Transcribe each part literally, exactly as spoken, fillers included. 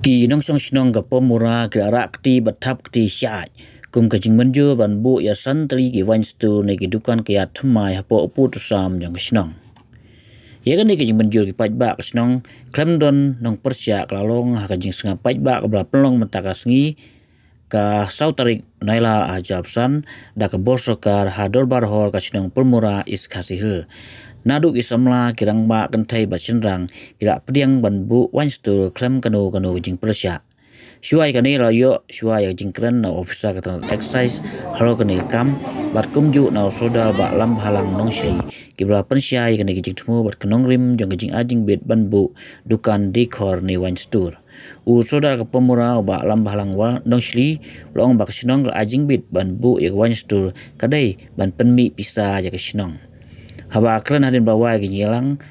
Ki nongshong shnong ka Pamura ki la rah kti bad thap kti shai kum ka jingmynjur ban buh ïa san tylli ki wine store ne ki dukan ka ïa thymmai hapoh u pud u sam jong ka shnong. Ïa kane ka jingmynjur ki paidbah ka shnong khlem don nongpyrshah ka la long ha ka jingsngap paidbah kaba la pynlong mynta ka sngi ka saw tarik Nailar arhajar arphew san da ka bor sorkar ha dorbar hall ka shnong Pamura, East Khasi Hills. Naduh ki samla, ki rangbah kynthei bad shynrang ki la pdiang ban buh wine store khlem kano kano ka jingpyrshah. Shuwa ïa kane la ïoh shuwa ïa ka jingkren na u officer ka tnat excise halor kane ka kam bad kumjuh na u Sordar Bah Lambhalang Nongshli, kiba la pynshai ïa kane ka jingthmu bad ka nongrim jong ka jingai jingbit ban buh dukan decor ne wine store. U Sordar ka Pamura u Bah Lambhalang Nongshli u la ong ba ka shnong ka la ai jingbit ban buh ïa ka wine store ka dei ban pynmih pisa ïa ka shnong. Haba kren hadien ba la wai ka jingïalang,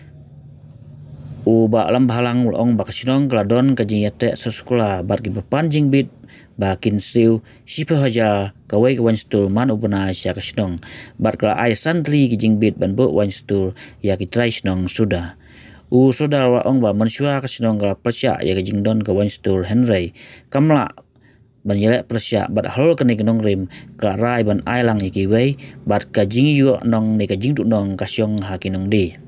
u Bah Lambhalang u la ong ba ka shnong ka la don ka jingïateh sha skula bad kiba pan jingbit ba kin siew shiphew hajar kawei ka wine store man u bnai sha ka shnong, bad ka la ai san tylli ki jingbit ban buh wine store ïa ki trai shnong suda. U Sordar u la ong ba mynshuwa ka shnong ka la pyrshah ïa ka jingdon ka wine store hynrei kam lah ban ïaleh pyrshah bad halor kane ka nongrim ka la rai ban ai lang ïa kiwei bad ka jingïoh nong ne ka jingduhnong ka shong ha ki nongdie.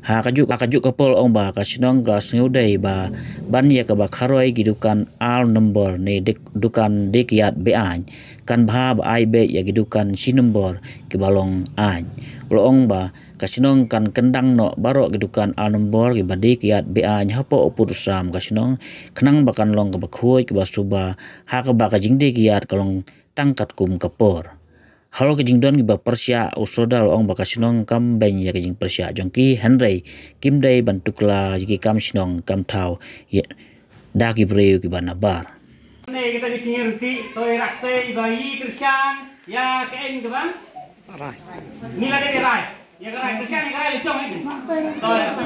Ha kajuh, ha kajuh ka por u la ong ba ka shnong ka la sngewdei ba ban ïa kaba kharoi ki dukan ar nombor ne dik-, dukan die kiad be-aiñ, kan bha ba ai beit ïa ki dukan shi nombor kiba long aiñ. U la ong ba ka shnong kan kyndang noh baroh ki dukan ar nombor kiba die kiad be-aiñ hapoh u pud u sam ka shnong khnang ba kan long kaba khuid kaba suba ha kaba ka jingdie kiad ka long tang katkum ka por. Halor ka jingdon kiba pyrshah, u Sordar u la ong ba ka shnong kam beiñ ïa ka jingpyrshah jong ki hynrei kim dei ban tuklar ïa ki kam shnong kam thaw ïa da ki briew kiba nabar. Ne kita ki jingïarap ti to ïa rak te ba i Kristan ïa ka eng ka bang. Rai. Ni la de rai. Ïa ka rai Kristan ïa ka rai le chong eng. To ïa.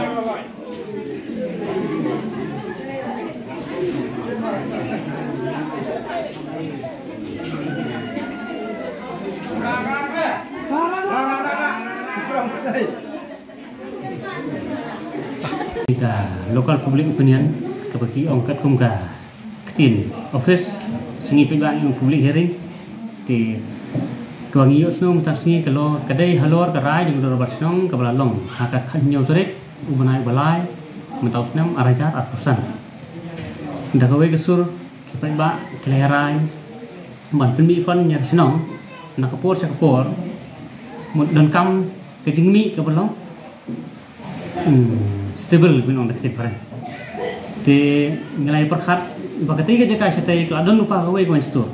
Ka local public opinion kaba ki ong katkum ka ktien office, sngi peit ba ngi ong public hearing. Te kaba ngi ïohsngew mynta sngi ka lo ka dei halor ka rai jong ka dorbar shnong kaba la long ha ka khathynñiew tarik u bnai ba lai mynta u snem arhajar arphew san. Da kawei ka sur ki paidbah ki la rai ban pynmih fund ïa ka shnong na ka por sha ka por mut donkam ka jingmih kaba long Hmm, stable, bin ong da ka ktien phareng. Te ngi la ïa pyrkhat ba katei ka jaka shatei ka la don lypa kawei ka wine store.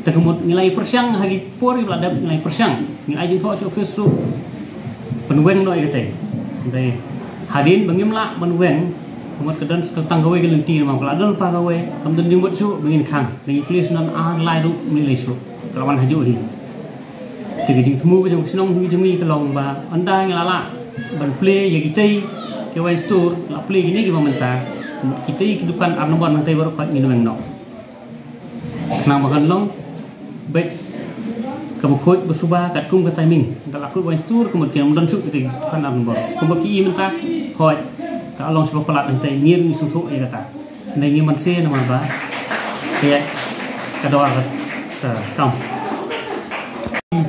Te ka mut ngi la ïa pyrshang ha ki por kiba la dep, ngi la ïa pyrshang, ngi la ïa jingthoh sha office ruh pynweng noh ïa katei. Te hadien ba ngim lah ban weng, ka mut ka don tang kawei ka lynti namar ka la don lypa kawei, kam don jingmut shuh ba ngin khang. Te ngi plie sha nan ar lai ruh, mlien lai shuh ka la wan hajuh hi. Te ka jingthmu ka jong ka shnong hi jong ngi ka long ba ynda ngi la lah ban plie ïa kitei ki wine store, la plie kine kiba mynta, kitei ki dukan ar nombor nangtei baroh khoit ngin weng noh. Khnang ba kan long beit kaba khuid ba suba katkum ka timing. Ynda la khuid wine store ka mut kim don shuh kitei ki dukan ar nombor. Kumba ki i mynta, hooid, ka long shuh ba palat nangtei, ngin sngewthuh ïa kata. Ngi ngim banse namar ba ka ïaid ka dor ka, ka kam.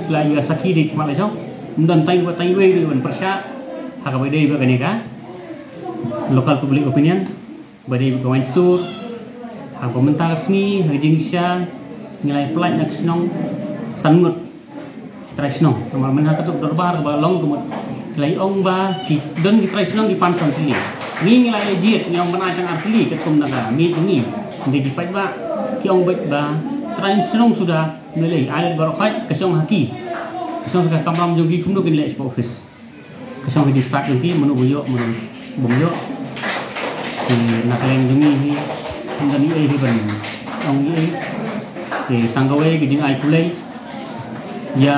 La ïa sakhi dei khmat la jong. Ym don tang ba tang wei dei ban pyrshah ha kaba dei ba kane ka local public opinion ba dei ba ka wine store. Ha ba mynta ka sngi ha ka jingshisha ngi la ïa pynlait na ka shnong san ngut. Trai shnong, namar mynta katto ka dorbar kaba long ka mut ki la ong ba ki don ki trai shnong ki pan san tylli. Ngi ngi la ïa jied, ngi ong ban ai tang ar tylli katkum na ka miej ngi. Hynrei ki paidbah ki ong beit ba trai shnong suda, ngi la ïa ai baroh khoit ka shong ha ki. Ka shong sa ka kamram jong ki, kumno kin leh shapoh office. Ka shong ha jingstad jong ki, mano ba ïoh, mano bym ïoh. Te na ka liang jong ngi hi ym don ei ei hi ban ong ei ei. Te tang kawei ka jingai khublei ïa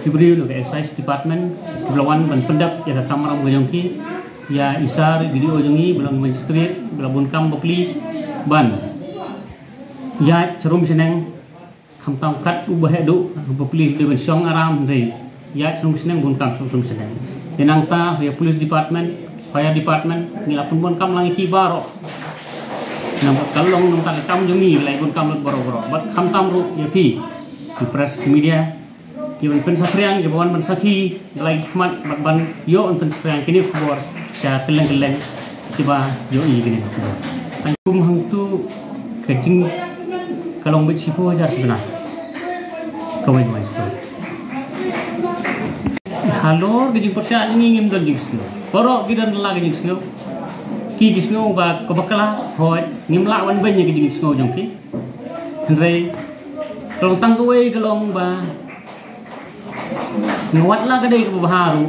ki briew na ka excise department kiba la wan ban pyndep ïa ka kamram ka jong ki, ïa i sir, i B D O jong ngi, ba long magistrate ba la bun kam bapli ban ïaid sharum shaneng. Khamtam kat u ba heh duh, u ba plie dei ban shong aram, hynrei ïa sharum shaneng bun kam sharum shaneng. Te nangta sa ïa police department, fire department, ngi la pynbun kam lang ïa ki baroh. Namar ka long nangta ka kam jong ngi, la i bun kam lut baroh baroh. Bad khamtam ruh ïa phi, ki press, ki media, ki ban pynsaphriang, ki ban pynsakhi ïa la ki khmat, bad ban ïoh ban pynsaphriang kine ki khubor sha kylleng kylleng kiba ïohi ïa kine ki khubor. Tang kum hangtu ka jing ka long beit shiphew hajar shi bnai kawei ka waiñ stur. Halor ka jingpyrshah jong ngi ngim don jingsngew. Baroh ki don la ka jingsngew. Ki ki sngew ba ka bakla, hooid, ngim lah ban beiñ ïa ka jingsngew jong ki. Hynrei ka long tang kawei ka long ba nga wat la ka dei kaba bha ruh,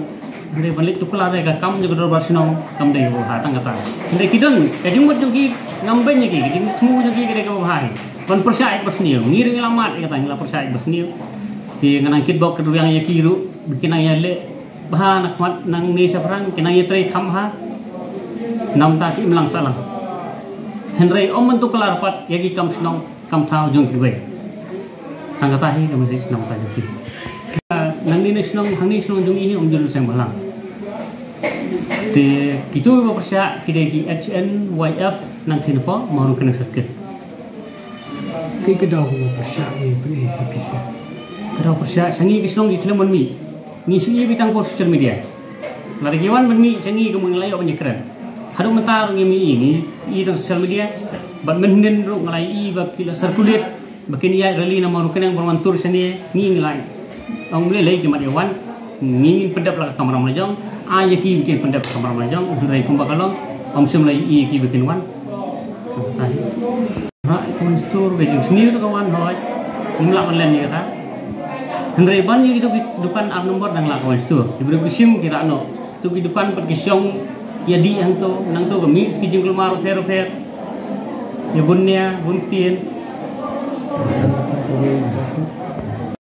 hynrei ban leit tuklar ïa ka kam jong ka dorbar shnong kam dei kaba bha tang kata. Hynrei ki don ka jingmut jong ki, ngam beiñ ïa ki, ka jingthmu jong ki ka dei kaba bha hi. Ban pyrshah ïa kaba sniew, ngi ruh ngi la mad ïa kata, ngi la pyrshah ïa kaba sniew. Te nga nang kitbok kitrwiang ïa ki ruh ba ki nang ïaleh bha na khmat nangne shaphrang, ki nang ïatrei kham bha. Namar ki imlang sahlang. Hynrei ym ban tuklar pat ïa ki kam shnong kam thaw jong kiwei. Tang kata hi ka message namar ka jong ki. Nangne na shnong, hangne shnong jong ngi hi ym jur seng bhalang. Te kito kiba pyrshah ki dei ki H N Y F nangtei napoh Mawryngkneng circle. Ki ka daw ba pyrshah ngi pynei ki pisa. Ka daw pyrshah sha ngi ki shnong ki khlem ban mih. Ngi shu ïohi tang ko social media. Lada ki wan ban mih sha ngi ka mut ngi la ïoh ban ïakren. Haduh mynta ruh ngim ïohi, ngi ïohi tang social media. Bad mynhynnin ruh nga la ïohi ba ki la circulate ba kin ïaid rally na Mawryngkneng ban wan tur shane, ngi ngi la ong lei lei ki mat ïa wan. Ngi ngin pyndep la ka kamram la jong. Ai ïa ki ba kin pyndep ka kamram la jong, hynrei kumba ka long ym shym la ïohi ïa ki ba kin wan. Tang kata hi. Rah ïa ka waiñ stur, ka jingsniew ruh ka wan hooid. Ngim lah ban len ïa kata. Hynrei ban ïa kito ki dukan ar nombor dang lah ka waiñ stur. Ki briew ki shim ki rah noh. Kito ki dukan pat ki shong ïa dih hangto, nangto ka mih ki jingkulmar bapher bapher. Ïa bun nia, bun ktien.